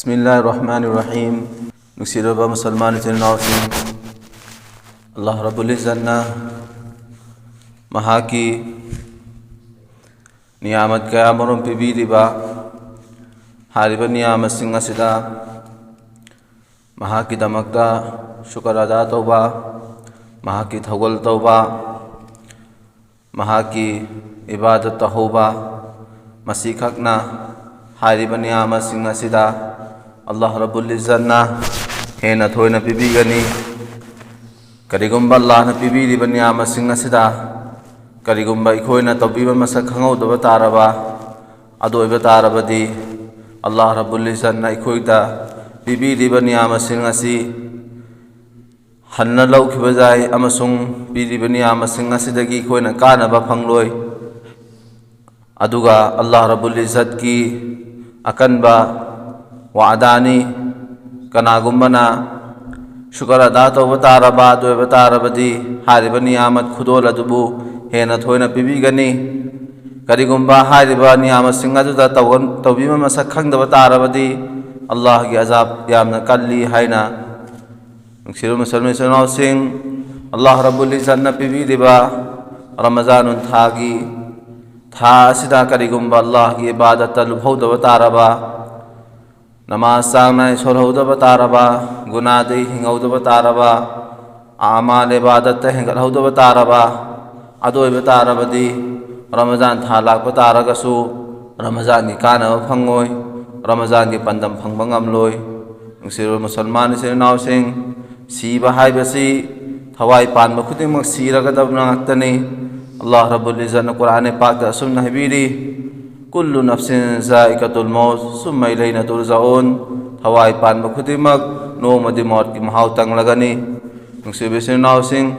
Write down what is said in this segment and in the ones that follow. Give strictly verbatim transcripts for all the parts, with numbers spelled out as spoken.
ꯕꯤꯁꯃꯤꯜꯂꯥꯍꯤꯔ ꯔꯍꯃꯥꯅꯤꯔ ꯔꯍꯤꯝ꯫ ꯅꯨꯡꯁꯤꯔꯕ ꯃꯨꯁꯜꯃꯥꯟ ꯏꯆꯤꯟ ꯏꯅꯥꯎꯁꯤꯡ, ꯑꯜꯂꯥꯍ ꯔꯕꯨꯜ ꯏꯖꯠꯅ ꯃꯍꯥꯛꯀꯤ ꯅꯤꯌꯥꯃꯠ ꯀꯌꯥ ꯃꯔꯨꯝ ꯄꯤꯕꯤꯔꯤꯕ ꯍꯥꯏꯔꯤꯕ ꯅꯤꯌꯥꯃꯠꯁꯤꯡ ꯑꯁꯤꯗ ꯃꯍꯥꯛꯀꯤꯗꯃꯛꯇ ꯁꯨꯀꯔ ꯑꯗꯥ ꯇꯧꯕ, ꯃꯍꯥꯛꯀꯤ ꯊꯧꯒꯜ ꯇꯧꯕ, ꯃꯍꯥꯛꯀꯤ ꯏꯕꯥꯗꯠ ꯇꯧꯍꯧꯕ, ꯃꯁꯤꯈꯛꯅ ꯍꯥꯏꯔꯤꯕ ꯅꯤꯌꯥꯃꯠꯁꯤꯡ ꯑꯁꯤꯗ ꯑꯜꯂꯥꯍ ꯔꯕꯨꯜ ꯏꯖꯠꯅ ꯍꯦꯟꯅ ꯊꯣꯏꯅ ꯄꯤꯕꯤꯒꯅꯤ꯫ ꯀꯔꯤꯒꯨꯝꯕ ꯑꯜꯂꯥꯍꯅ ꯄꯤꯕꯤꯔꯤꯕ ꯅꯤꯌꯥꯃꯠꯁꯤꯡ ꯑꯁꯤꯗ ꯀꯔꯤꯒꯨꯝꯕ ꯑꯩꯈꯣꯏꯅ ꯇꯧꯕꯤꯕ ꯃꯁꯛ ꯈꯪꯍꯧꯗꯕ ꯇꯥꯔꯕ, ꯑꯗꯨ ꯑꯣꯏꯕ ꯇꯥꯔꯕꯗꯤ ꯑꯜꯂꯥꯍ ꯔꯕꯨꯜ ꯏꯖꯠꯅ ꯑꯩꯈꯣꯏꯗ ꯄꯤꯕꯤꯔꯤꯕ ꯅꯤꯌꯥꯃꯠꯁꯤꯡ ꯑꯁꯤ ꯍꯟꯅ ꯂꯧꯈꯤꯕ ꯌꯥꯏ ꯑꯃꯁꯨꯡ ꯄꯤꯔꯤꯕ ꯅꯤꯌꯥꯃꯠꯁꯤꯡ ꯑꯁꯤꯗꯒꯤ ꯑꯩꯈꯣꯏꯅ ꯀꯥꯟꯅꯕ ꯐꯪꯂꯣꯏ꯫ ꯑꯗꯨꯒ ꯑꯜꯂꯥꯍ ꯔꯕꯨꯜ ꯏꯖꯠꯀꯤ ꯑꯀꯟꯕ ꯋꯥꯗꯥꯅꯤ, ꯀꯅꯥꯒꯨꯝꯕꯅ ꯁꯨꯀꯔ ꯑꯗꯥ ꯇꯧꯕ ꯇꯥꯔꯕ, ꯑꯗꯨ ꯑꯣꯏꯕ ꯇꯥꯔꯕꯗꯤ ꯍꯥꯏꯔꯤꯕ ꯅꯤꯌꯥꯃꯠ ꯈꯨꯗꯣꯜ ꯑꯗꯨꯕꯨ ꯍꯦꯟꯅ ꯊꯣꯏꯅ ꯄꯤꯕꯤꯒꯅꯤ꯫ ꯀꯔꯤꯒꯨꯝꯕ ꯍꯥꯏꯔꯤꯕ ꯅꯤꯌꯥꯃꯠꯁꯤꯡ ꯑꯗꯨꯗ ꯇꯧꯕ ꯃꯁꯛ ꯈꯪꯗꯕ ꯇꯥꯔꯕꯗꯤ ꯑꯜꯂꯥꯍꯒꯤ ꯑꯖꯥꯕ ꯌꯥꯝꯅ ꯀꯜꯂꯤ ꯍꯥꯏꯅ ꯅꯨꯡꯁꯤꯔꯕ ꯃꯨꯁꯜꯃꯥꯟ ꯏꯆꯤꯟ ꯏꯅꯥꯎꯁꯤꯡ, ꯑꯜꯂꯥꯍ ꯔꯕꯨꯜ ꯏꯖꯠꯅ ꯄꯤꯕꯤꯔꯤꯕ ꯔꯃꯖꯥꯅꯨꯟ ꯊꯥꯒꯤ ꯊꯥ ꯑꯁꯤꯗ ꯀꯔꯤꯒꯨꯝꯕ ꯑꯜꯂꯥꯍꯒꯤ ꯏꯕꯥꯗꯠꯇ ꯂꯨꯞꯍꯧꯗꯕ ꯇꯥꯔꯕ, ꯅꯃꯥꯖ ꯆꯥꯡ ꯅꯥꯏ ꯁꯣꯜꯍꯧꯗꯕ ꯇꯥꯔꯕ, ꯒꯨꯅꯥꯗꯒꯤ ꯍꯤꯡꯍꯧꯗꯕ ꯇꯥꯔꯕ, ꯑꯃꯥꯜ ꯏꯕꯥꯗꯠꯇ ꯍꯦꯟꯒꯠꯍꯧꯗꯕ ꯇꯥꯔꯕ, ꯑꯗꯨ ꯑꯣꯏꯕ ꯇꯥꯔꯕꯗꯤ ꯔꯃꯖꯥꯟ ꯊꯥ ꯂꯥꯛꯄ ꯇꯥꯔꯒꯁꯨ ꯔꯃꯖꯥꯟꯒꯤ ꯀꯥꯟꯅꯕ ꯐꯪꯂꯣꯏ, ꯔꯃꯖꯥꯟꯒꯤ ꯄꯥꯟꯗꯝ ꯐꯪꯕ ꯉꯝꯂꯣꯏ꯫ ꯅꯨꯡꯁꯤꯔꯕ ꯃꯨꯁꯜꯃꯥꯟ ꯏꯆꯤꯟ ꯏꯅꯥꯎꯁꯤꯡ, ꯁꯤꯕ ꯍꯥꯏꯕꯁꯤ ꯊꯋꯥꯏ ꯄꯥꯟꯕ ꯈꯨꯗꯤꯡꯃꯛ ꯁꯤꯔꯒꯗꯕ ꯉꯥꯛꯇꯅꯤ꯫ ꯑꯜꯂꯥꯍ ꯔꯕꯨꯜ ꯏꯖꯠꯅ ꯀꯨꯔꯥꯟ ꯄꯥꯛꯇ ꯑꯁꯨꯝꯅ ꯍꯥꯏꯕꯤꯔꯤ, "ꯀꯨꯜꯂꯨ ꯅꯐꯁꯤꯟ ꯖꯥꯏꯀꯥꯇꯨꯜ ꯃꯧꯠ, ꯁꯨꯝꯃ ꯏꯂꯩꯅ ꯇꯨꯔꯖꯥꯎꯟ", ꯊꯋꯥꯏ ꯄꯥꯟꯕ ꯈꯨꯗꯤꯡꯃꯛ ꯅꯣꯡꯃꯗꯤ ꯃꯧꯠꯀꯤ ꯃꯍꯥꯎ ꯇꯪꯂꯒꯅꯤ꯫ ꯅꯨꯡꯁꯤꯕ ꯏꯆꯤꯟ ꯏꯅꯥꯎꯁꯤꯡ,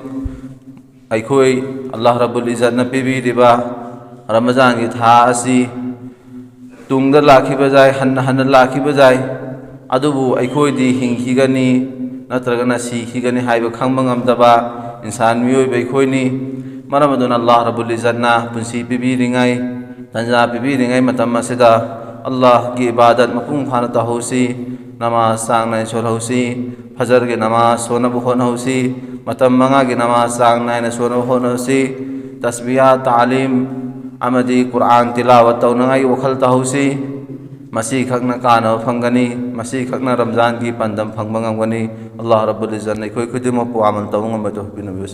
ꯑꯩꯈꯣꯏ ꯑꯜꯂꯥꯍ ꯔꯕꯨꯜ ꯏꯖꯠꯅ ꯄꯤꯕꯤꯔꯤꯕ ꯔꯃꯖꯥꯟꯒꯤ ꯊꯥ ꯑꯁꯤ ꯇꯨꯡꯗ ꯂꯥꯛꯈꯤꯕ ꯌꯥꯏ, ꯍꯟꯅ ꯍꯟꯅ ꯂꯥꯛꯈꯤꯕ ꯌꯥꯏ, ꯑꯗꯨꯕꯨ ꯑꯩꯈꯣꯏꯗꯤ ꯍꯤꯡꯈꯤꯒꯅꯤ ꯅꯠꯇ꯭ꯔꯒꯅ ꯁꯤꯈꯤꯒꯅꯤ ꯍꯥꯏꯕ ꯈꯪꯕ ꯉꯝꯗꯕ ꯏꯟꯁꯥꯟ ꯃꯤꯑꯣꯏꯕ ꯑꯩꯈꯣꯏꯅꯤ꯫ ꯃꯔꯝ ꯑꯗꯨꯅ ꯑꯜꯂꯥꯍ ꯔꯕꯨꯜ ꯏꯖꯠꯅ ꯄꯨꯟꯁꯤ ꯄꯤꯕꯤꯔꯤꯉꯩ, ꯇꯟꯖꯥ ꯄꯤꯕꯤꯔꯤꯉꯩ ꯃꯇꯝ ꯑꯁꯤꯗ ꯑꯜꯂꯥꯍꯒꯤ ꯏꯕꯥꯗꯠ ꯃꯄꯨꯡ ꯐꯥꯅ ꯇꯧꯍꯧꯁꯤ꯫ ꯅꯃꯥꯖ ꯆꯥꯡ ꯅꯥꯏꯅ ꯁꯣꯜꯍꯧꯁꯤ꯫ ꯐꯖꯔꯒꯤ ꯅꯃꯥꯖ ꯁꯣꯟꯅꯕ ꯍꯣꯠꯅꯍꯧꯁꯤ꯫ ꯃꯇꯝ ꯃꯉꯥꯒꯤ ꯅꯃꯥꯖ ꯆꯥꯡ ꯅꯥꯏꯅ ꯁꯣꯟꯅꯕ ꯍꯣꯠꯅꯍꯧꯁꯤ꯫ ꯇꯁꯕꯤꯌꯥ, ꯇꯥꯂꯤꯝ ꯑꯃꯗꯤ ꯀꯨꯔꯑꯥꯟ ꯇꯤꯂꯥꯋꯠ ꯇꯧꯅꯉꯥꯏꯒꯤ ꯋꯥꯈꯜ ꯇꯧꯍꯧꯁꯤ꯫ ꯃꯁꯤꯈꯛꯅ ꯀꯥꯟꯅꯕ ꯐꯪꯒꯅꯤ꯫ ꯃꯁꯤꯈꯛꯅ ꯔꯝꯖꯥꯟꯒꯤ ꯄꯥꯟꯗꯝ ꯐꯪꯕ ꯉꯝꯒꯅꯤ꯫ ꯑꯜꯂꯥꯍ ꯔꯕꯨꯜ ꯏꯖꯠꯅ ꯑꯩꯈꯣꯏ ꯈꯨꯗꯤꯡꯃꯛꯄꯨ ꯑꯃꯜ ꯇꯧꯕ ꯉꯝꯕ ꯇꯧꯍꯟꯕꯤꯅꯕꯤꯌꯨ꯫